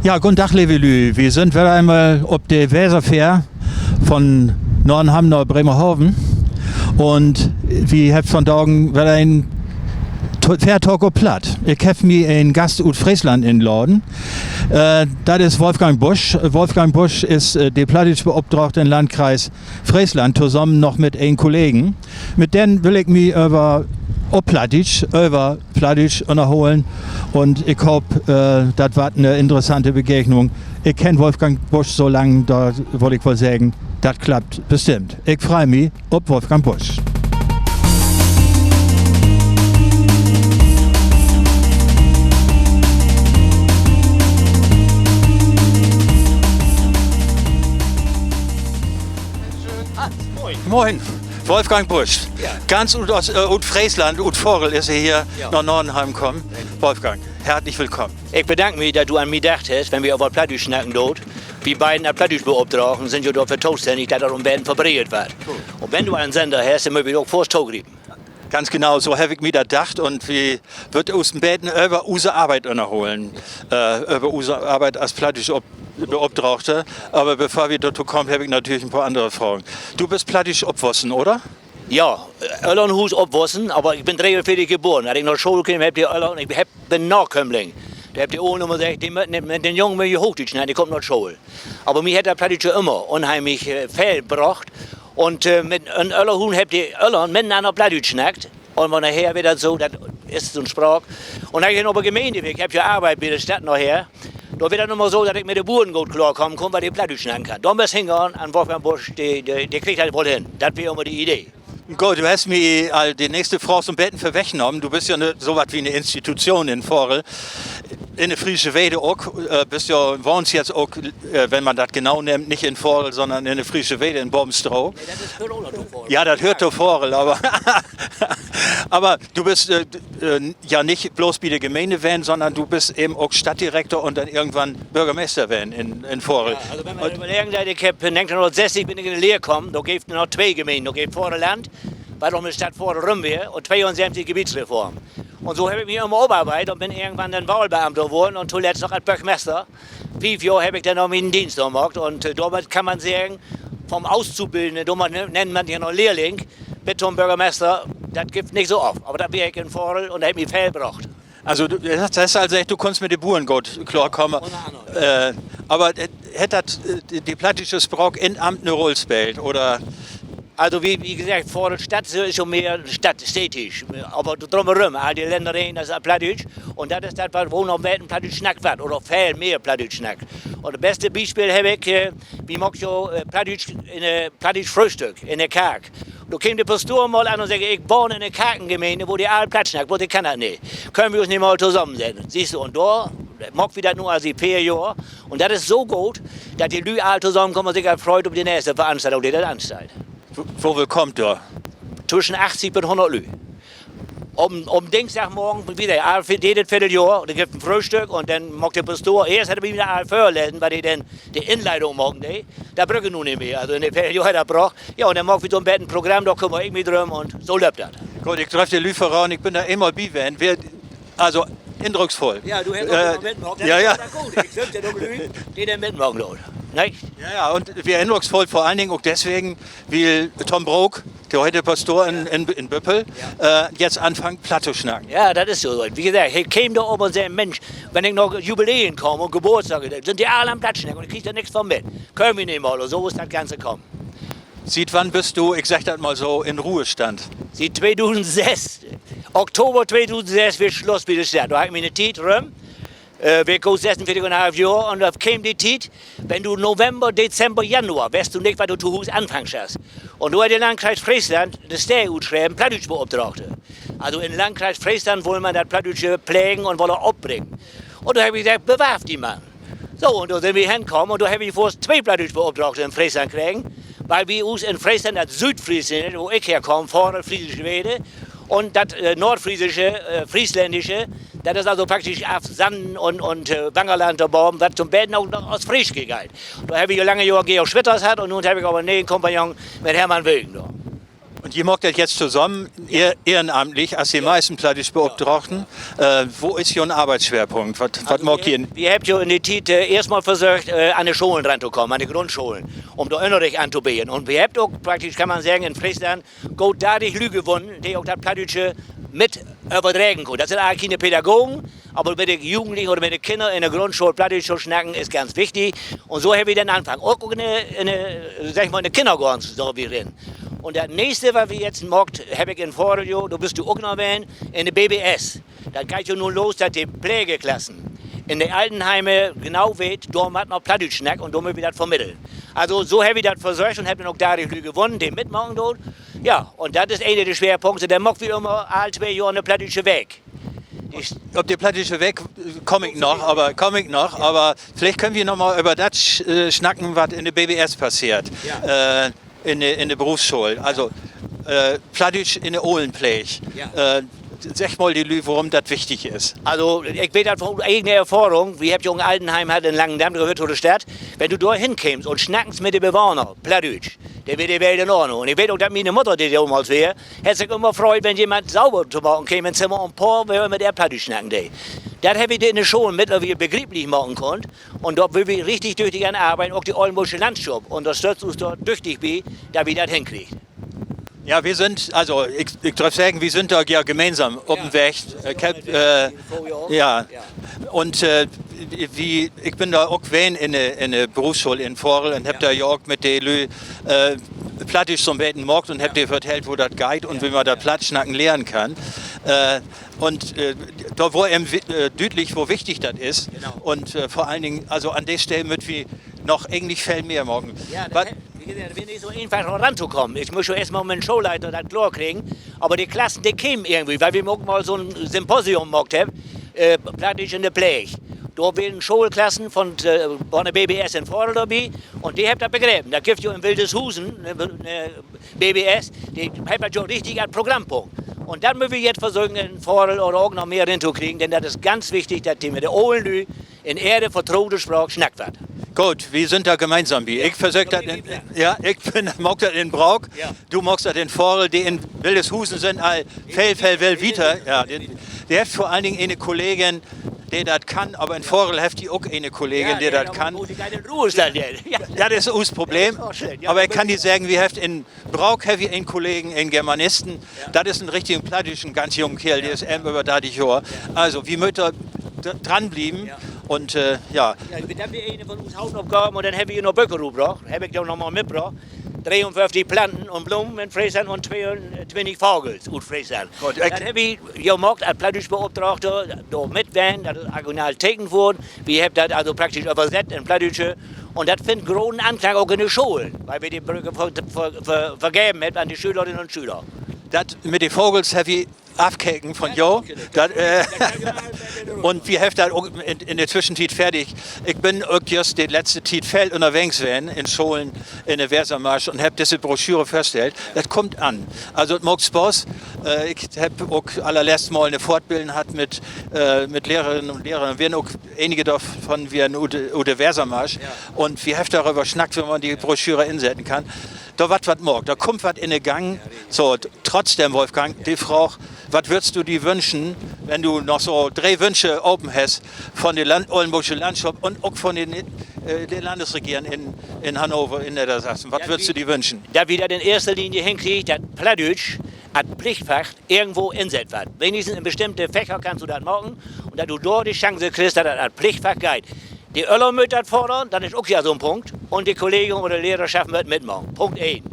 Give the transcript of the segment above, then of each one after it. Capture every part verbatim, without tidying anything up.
Ja, goden Dag, leve Lüüd. Wi sünd wedder eenmal op de Weserfähr von Nordenham na Bremerhaven. Un wi hebbt vondagen wedder en To-, Fährtalk op Platt. Ik heff mi en Gast ut Freesland inladen. Äh, dat is Wolfgang Busch. Wolfgang Busch is, äh, de Plattdüütsch-Beopdragte in Landkreis Freesland, tosamen noch mit en Kollegen. Mit den will ik mi över, op Plattdüütsch, över Plattdüütsch ünnerholen. Un ik hoop, äh, dat warrt 'ne interessante Begegnung. Ik kenn Wolfgang Busch so lang, dor wull ik woll seggen, dat klappt bestimmt. Ik frei mi op Wolfgang Busch. Moin. Wolfgang Busch. Ganz ut, äh, ut Freesland, ut Varel is he hier na Nordenham kamen. Wolfgang, hartlich willkamen. Ik bedank mi, dat du an mi dacht hest, wenn wi över Plattdüütsch snacken doot. Wi beiden as Plattdüütsch-Beopdragten sünd jo dorför tostännig, dat dat en beten verbreedt warrt. Un wenn du en Sender hest, denn mööt wi ok foorts togriepen. Ganz genau, so heff ik mi dat dacht. Un wi wüllt us en beten över use Arbeit ünnerholen, äh, över use Arbeit as Plattdüütsch-Beopdragte. Aver bevör wi dorto kaamt, heff ik natürlich en poor annere Fragen. Du büst plattdüütsch opwussen, oder? Ja, äh, Öllernhuus opwussen, aver ik bün dreeunveertig geboren. As ik na School keem, hebbt de Öllern, ik hebb, bün Nakömmling. Dor hebbt de Olen jümmer seggt, de mööt nich, mit den Jung mööt ji Hoochdüütsch snacken, de kummt na School. Aver mi hett dat Plattdüütsche jümmer unheimlich, äh, veel bracht. Un, äh, mit, in Öllerhuus hebbt de Öllern mitenanner Plattdüütsch snackt. Un von dorher weer dat so, dat is so'n Spraak. Un as ik denn op de Gemeen weer, ik heff ja arbeidt bi de Stadt naher, dor weer dat jümmer so, dat ik mit de Buren goot kloorkamen kunn, wiel de Plattdüütsch snacken kann. Dor müss ik hengahn, an Wolfgang Busch, de, de, de kriggt dat woll hen. Dat weer jümmer de Idee. Goot, du hest mi al de nächste Fraag so'n beten vörwegnahmen. Du büst ja 'ne, so wat as 'ne Institution in Varel. In de Friesche Weide ok, äh, büst ja, wahnst jetzt ok, äh, wenn man dat genau nöömt, nich in Varel, sonnern in de Friesche Weide in Bobenstroh. Ja, dat höört to Varel, aver, aver du büst, äh, ja, nich blots bi de Gemeen ween, sonnern du büst even ok Stadtdirekter un denn irgendwann Börgermeester ween in, in Varel. Also wenn man överleggen deit, ik heff, negenteihnhunnertsesstig bün ik in de Lehr kamen, dor geev dat noch twee Gemenen, dor geev Vareland, wat noch mit Stadt Varel rüm weer, un tweeunsöventig Gebietsreform. Un so heff ik mi jümmer oparbeidt un bün irgendwann denn Wahlbeamter worrn un toletzt noch as Börgermeester. Fief Johr heff ik denn noch mienen Deenst dor maakt un, äh, dormit kann man seggen, vom Auszubildenden, dormit nennt man ja noch Lehrling, bit to'n Börgermeester, dat gifft nich so oft. Aver dat weer ik in Varel un dat hett mi veel bracht. Also, du hest, hest al seggt, du kunnst mit de Buren goot kloorkamen. Aver, äh, hett dat, äh, de, de plattdüütsche Spraak in't Amt 'ne Rull speelt, oder? Also, wie, wie geseggt, Varel Stadt is jo mehr Stadt, städtisch. Aver drumherum, all de Lännereen, dat is all Plattdüütsch. Un dat is dat, wat, wo noch en beten Plattdüütsch snackt warrt, oder veel mehr Plattdüütsch snackt. Un dat beste Bispeel heff ik, äh, wi maakt jo, äh, Plattdüütsch in de, Plattdüütsch Fröhstück in de Kark. Dor keem de Pastor mal an un seggt: Ik wahn in de Karkengemeen, wo de all Platt snackt, blots ik kann dat nich. Köönt wi us nich mal tosamensetten? Sühst du, un dor maakt wi dat nu al siet veer Johr. Un dat is so goot, dat de Lüüd all tosamenkamen un sik al freut op de nächste Veranstaltung, de dat ansteiht. Wo, woveel kaamt dor? Twischen achtzig bit hunnert Lüüd. Op, op Dingsdagmorgen, wie dat all, jedet Veerdeljohr, dor gifft 't en Fröhstück un denn maakt de Pastor, eerst hett he mi dat all vörlesen, wat he denn de Inleidung maken dee. Dat bruuk he nu nich mehr. Also in de Veerdeljohr hett he dat brocht. Ja, un denn maakt wi so'n beten Programm, dor kümmer ik mi drum un so löppt dat. Goot, ik dröff de Lüüd verraden, ik bün dor eenmal bi ween. Weer, also, indrucksvull. Ja, du hest ok eenmal mitmaakt. Ja, ja. Ik söök ja ok Lüüd, de denn mitmaakt, ne? Ja, ja, un weer indrucksvull, vör allen Dingen ok deswegen, wiel Tom Brook, de heutigen Pastor in, in, in Büppel, äh, jetzt anfangt, Platt to snacken. Ja, dat is so. Wie geseggt, he keem dor op un seggt: Minsch, wenn ik na Jubiläen kaam un Geboortsdage, sünd de all an Platt snacken un ik krieg dor nix von mit. Köönt wi nich mal, un so is dat Ganze kamen. Siet wann büst du, ik segg dat mal so, in Ruhestand? Siet tweedusendsess. Oktober tweedusendsess weer Sluss bi de Stadt. Dor harr ik miene Tiet rüm. Äh, weer ik ok sössunveertig un en half Johr un dor keem de Tiet, wenn du November, Dezember, Januar, weetst du nich, wat du to Huus anfangen schasst. Un dor hett de Landkreis Freesland de Steed utschreven, Plattdüütsch-Beopdraagte. Also in Landkreis Freesland wull man dat Plattdüütsche plegen un woller opbringen. Un dor heff ik seggt, bewarft di man. So, un dor sünd wi henkamen un dor heff wi foorts twee Plattdüütsch-Beopdraagte in Freesland kregen, wiel wi us in Freesland dat Süüdfreesland, wo ik herkaam, Varel, Friesische Wede, un dat, äh, Noordfreesische, äh, Freesländische, dat is also praktisch af Sannen un, un, äh, Wangerland dor baven, wat so'n beten ok noch as Freesch geiht. Dor heff ik jo lange Johr Georg Schwitters hatt un nu heff ik aver 'n ne'en Kompagnon mit Hermann Wilken dor. Un ji maakt dat jetzt tosamen, ehr-, ehrenamtlich, as de meisten Plattdüütsch-Beopdraagten. Äh, wo is jo'n Arbeitsschwerpunkt? Wat, wat maakt ji? Wi hebbt jo in de Tiet, äh, eerstmal versöcht, äh, an de Scholen rantokamen, an de Grundscholen, üm dor Ünnerricht antobeden. Un wi hebbt ok praktisch, kann man seggen, in Freesland goot dartig Lüüd wunnen, de ok dat Plattdüütsche mit överdregen kunnen. Dat sünd egentlich kene Pädagogen, aver mit de Jugendlichen oder mit de Kinner in de Grundschool Plattdüütsch to snacken, is ganz wichtig. Un so hebbt wi denn anfungen. Ok, ok in de, in de, segg ik mal, in de Kinnergoorns sünd wi rin. Un dat nächste, wat wi jetzt maakt, heff ik in Varel jo, dor büst du ok noch ween, in de B B S. Dat geiht jo nu los, dat de Pleegklassen in de Altenheime genau weet, dor warrt noch Plattdüütsch snackt un dor mööt wi dat vermitteln. Also, so hebbt wi dat versöcht un hebbt denn ok dartig Lüüd wunnen, de mitmaken doot. Ja, un dat is een von de Schwerpunkte. Denn maakt wi ümmer all twee Johr 'ne plattdüütsche Week. Op de plattdüütsche Week kaam ik noch, aver, kaam ik noch, aver villicht köönt wi noch mal över dat, äh, snacken, wat in de B B S passeert. Äh, in de, in de Berufsschool. Also, äh, Plattdüütsch in de Olenpleeg. Äh, segg mal de Lüüd, worüm dat wichtig is. Also, ik weet dat ut egene Erfahrung. Wi hebbt jo en Altenheim hatt in Langendamp, dat höört to de Stadt. Wenn du dor henkeemst un snackst mit de Bewohner Plattdüütsch, denn weer de Welt in Ordnung. Un ik weet ok, dat miene Mudder, de domals weer, hett sik ümmer freut, wenn jemand sauber to maken keem in't Zimmer un 'n poor Wöör mit ehr Plattdüütsch snacken dee. Dat hebbt wi in de Scholen mittlerwiel begrieplich maken kunnt. Un dor wüllt wi richtig düchtig an arbeiden, ok de Ollnborgsche Landschupp ünnerstütt us dor düchtig bi, dat wi dat henkriegt. Ja, wi sünd, also, ik, ik dröff seggen, wi sünd dor ja gemeensam op den Weg. Ik heff, äh, ja. Un, äh, wi, ik bün dor ok ween in de, in de Berufsschool in Varel un heff dor ja ok mit de Lüüd, äh, Plattdüütsch so'n beten maakt un heff de vertellt, wo dat geiht un wo man dat Plattsnacken lehren kann. Äh, un, äh, dor wöör em wi-, äh, düütlich, wo wichtig dat is. Un, äh, vör allen Dingen, also an de Stell mööt wi noch egentlich veel mehr maken. Wi, dat weer nich so eenfach, dor rantokamen. Ik müss jo eerst mal mit 'n Schoolleiter dat kloor kriegen. Aver de Klassen, de kemen irgendwie, wiel wi ok mal so'n Symposium maakt hebbt, äh, Plattdüütsch in de Pleeg. Dor weren Schoolklassen von, äh, von de B B S in Varel dorbi. Un de hebbt dat begrepen. Dat gifft jo in Wildeshusen 'ne, 'ne B B S, de hebbt dat jo richtig an't Programm packt. Un dat mööt wi jetzt versöken, in Varel oder ok noch mehr rintokriegen, denn dat is ganz wichtig, dat de mit de olen Lüüd in ehre vertrote Spraak snackt warrt. Goot, wi sünd dor gemeensam bi. Ik versöök dat in, ja, ik bün, maak dat in Braak. Du maakst dat in Varel, de in Wildeshusen sünd al veel, veel, veel wieter. Ja, de, de hebbt vör allen Dingen ene Kollegin, de dat kann, aver in Varel hebbt de ok ene Kollegin, de dat kann. Dat is us Problem. Aver ik kann di seggen, wi hebbt in Braak hebbt wi en Kollegen, en Germanisten. Dat is en richtigen plattdüütschen, ganz jungen Keerl, de is even över dartig Johr. Also, wi mööt dor d-, dranblieven. Un, äh, ja. Dat weer ene von us Hauptopgaven. Un denn hebbt wi noch Böker rutbrocht. Heff ik jo noch mal mitbrocht. Dreeunföfftig Planten un Blomen in Freesland un tweeuntwintig Vagels ut Freesland. Dat hebbt wi jo maakt as Plattdüütsch-Beopdragte, dor mit ween, dat is original tekent worrn. Wi hebbt dat also praktisch översett in Plattdüütsche. Un dat finnt groten Anklang ok in de Scholen, wiel wi de Böker ver-, ver-, ver-, vergeven hebbt an de Schülerinnen un Schüler. Dat mit de Vagels hebbt wi afkeken von jo. Dat, äh, un wi hebbt dat ok in, in de Twischentiet fertig. Ik bün ok just de letzte Tiet veel ünnerwegens ween in Scholen in de Wesermarsch un hebb disse Broschüre vörstellt. Dat kummt an. Also, dat maakt Spaaß. Äh, ik hebb ok allerletzt mal 'ne Fortbillen hatt mit, äh, mit Lehrerinnen un Lehrer. Weren ok enige dorvon weren ut, ut de Wesermarsch. Un wi hebbt doröver snackt, wo man de Broschüre insetten kann. Dor warrt wat maakt, dor kummt wat in de Gang. So, t-, trotzdem, Wolfgang, de Fraag: Wat würdst du di wünschen, wenn du noch so dree Wünsche open hest von de Land-, Ollnborgsche Landschop un ok von de, äh, de Landesregeren in, in Hannover, in Neddersassen? Wat würdst du di wünschen? Dat wi dat in eerste Linie henkriegt, dat Plattdüütsch as Plichtfach irgendwo insett warrt. Wenigstens in bestimmte Fächer kannst du dat maken, un dat du dor de Chance kriggst, dat dat as Plichtfach geiht. De Öllern mööt dat fördern, dat is ok ja so'n Punkt. Un de Kollegen oder Lehrerschaft mööt mitmaken. Punkt een.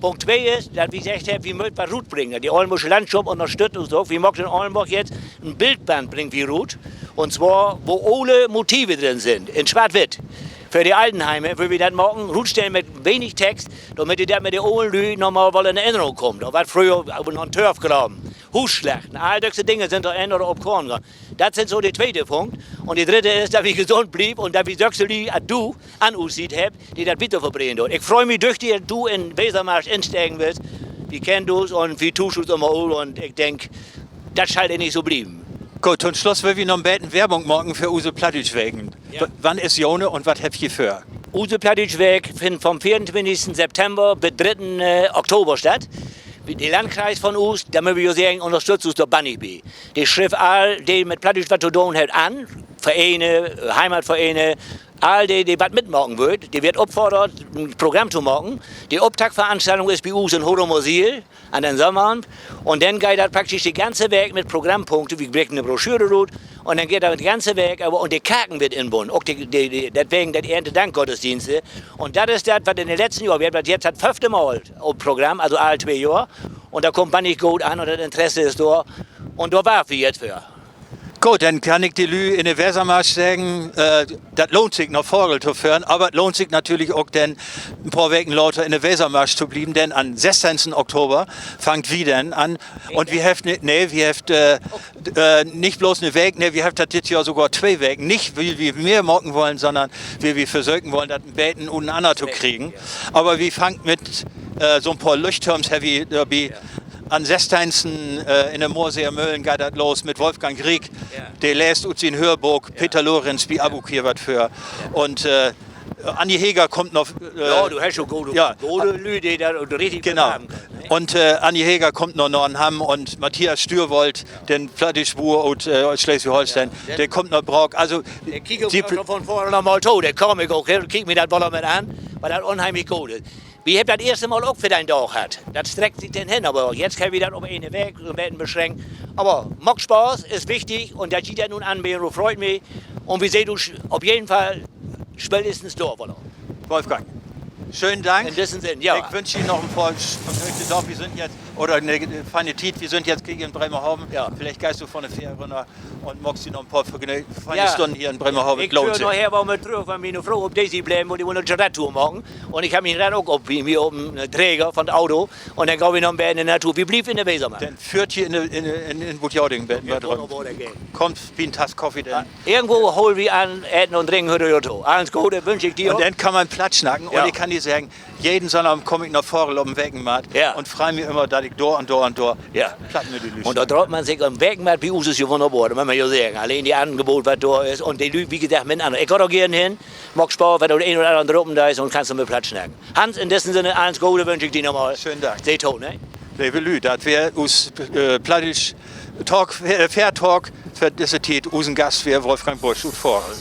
Punkt twee is, dat wi seggt hebbt, wi mööt wat rutbringen. De Ollnborgsche Landschop ünnerstütt us ok. Wi maakt in Ollnborg jetzt en Bildband, bringt wi rut. Un zwar, wo ole Motive drin sünd, in Swart-Witt. För de Altenheimer wüllt wi dat maken, rutstellen mit wenig Text, dormit de dat mit de olen Lüüd noch mal woll in Erinnerung kaamt. Dor warrt fröher noch 'n Törfgraven, Huusslachten, all düsse Dinger sünd dor ännert op Koorn gahn. Dat sünd so de tweede Punkt. Un de dritte is, dat wi gesund blieven un dat wi sükse Lüüd as du an us Siet hebbt, de dat wieter verbreeden doot. Ik frei mi düchtig, dat du in Wesermarsch instegen wullt. Wi kennt us un wi tuuscht us jümmer ut un ik denk, dat schall denn nich so blieven. Goot, to'n Sluss wüllt wi noch 'n beten Werbung maken för use Plattdüütsch-Weken. Wann is jone un wat hebbt ji vör? Use Plattdüütsch-Week finnt vun'n veeruntwintigsten September bit drüdden Oktober statt. De Landkreis von us, dor mööt wi jo seggen, ünnerstütt us dor bannig bi. De schrifft all, de mit Plattdüütsch wat to doon hebbt, an. Verene, Heimatverene, all de, de wat mitmaken wüllt, de warrt opfordert, en Programm to maken. De Optaktveranstaltung is bi us in Hodomer Siel an den Sömmerabend. Un denn geiht dat praktisch de ganze Week mit Programmpunkten. Wi breken 'ne Broschüre rut un denn geiht dat de ganze Week över un de Karken warrt inbunnen. Ok de, de, de, dat wegen dat Erntedankgottesdienste. Un dat is dat, wat in de letzten Johr, wi hebbt dat jetzt dat föffte Mal op Programm, also all twee Johr. Un dat kummt bannig goot an un dat Interesse is dor. Un dor warvt wi jetzt för. Goot, denn kann ik de Lüüd in de Wesermarsch seggen, dat lohnt sik, na Varel to föhren, aver dat lohnt sik natürlich ok denn, en poor Weken later in de Wesermarsch to blieven, denn an'n sössteihnten Oktober fangt wi denn an. Un wi hebbt, nee, wi hebbt nich blots 'ne Week, nee, wi hebbt dat dit Johr sogor twee Weken. Nich, wiel wi mehr maken wullen, sonnern wiel wi versöken wullen, dat en beten ut'nanner to kriegen. Aver wi fangt mit so'n poor Lüchttoorns hebbt wi dorbi. An'n sössteihnten in de Moorseer Möhlen geiht dat los mit Wolfgang Grieck. De leest ut sien Höörbook Peter Lorenz bi Abu hier wat vör. Un Anni Heger kummt noch, ja, du hest jo gode, gode Lüüd, de dat richtig, genau, vermarkten köönt, ne? Un Anni Heger kummt noch na'n Hamm un Matthias Stührwoldt, den Plattdüütsch-Buur ut Sleswig-Holsteen, de kummt na Braak. Also, de kiek ik ok von vören noch mal to, de kaam ik ok, kiek mi dat woller mit an, wiel dat unheimlich goot is. Wi hebbt dat eerste Mal ok för den Dag hatt. Dat streckt sik denn hen, aver jetzt hebbt wi dat op ene Week so'n beten beschränkt. Aver maakt Spaaß, is wichtig un dat ji dat nu anbeden doot, freut mi. Un wi seht us op jeden Fall spätestens dor woller. Wolfgang, schönen Dank. In dissen Sinn, ja. Ik wünsch di noch en poor vergnöögte Daag. Wi sünd jetzt, oder 'ne feine Tiet. Wi sünd jetzt gliek in Bremerhaven. Villicht geihst du von de Fähr rünner un maakst di noch en poor vergnöögte, feine Stunnen hier in Bremerhaven. Ik föhr naher woll mit trüch, wiel miene Fro op de Siet bleven mutt, de wull 'ne Radtour maken. Un ik heff mien Rad ok op, bi mi op 'n Dreger von 't Auto. Un denn gah wi noch 'n beten in de Natur. Wi blievt in de Wesermarsch. Denn föhrt ji in, in Butjadingen 'n beten rüm. Kummt bi 'n Tass Koffie denn. Irgendwo hoolt wi an, Eten un Drinken höört jo dorto. Allens Gode wünsch ik di ok. Un denn kann man Platt snacken. Un ik kann di seggen, jeden Sünndag kaam ik na Varel op 'n Wekenmarkt un frei mi ümmer, dat ik dor un dor un dor Platt mit de Lüüd snacken kann. Un dor dröff man sik, en Wekenmarkt bi us is jo wunnerbor, dat mutt man jo seggen. Alleen de Angebot, wat dor is, un de Lüüd, wie geseggt, mit'nanner. Ik gah dor geern hen, maakt Spaaß, wenn du den een oder annern drapen deist, un kannst du mit Platt snacken. Hans, in dissen Sinne, allens Gode wünsch ik di nochmal. Schönen Dank. Seht to, ne? Leve Lüüd, dat weer us Plattdüütsch Talk, Fährtalk för disse Tiet. Usen Gast weer Wolfgang Busch ut Varel.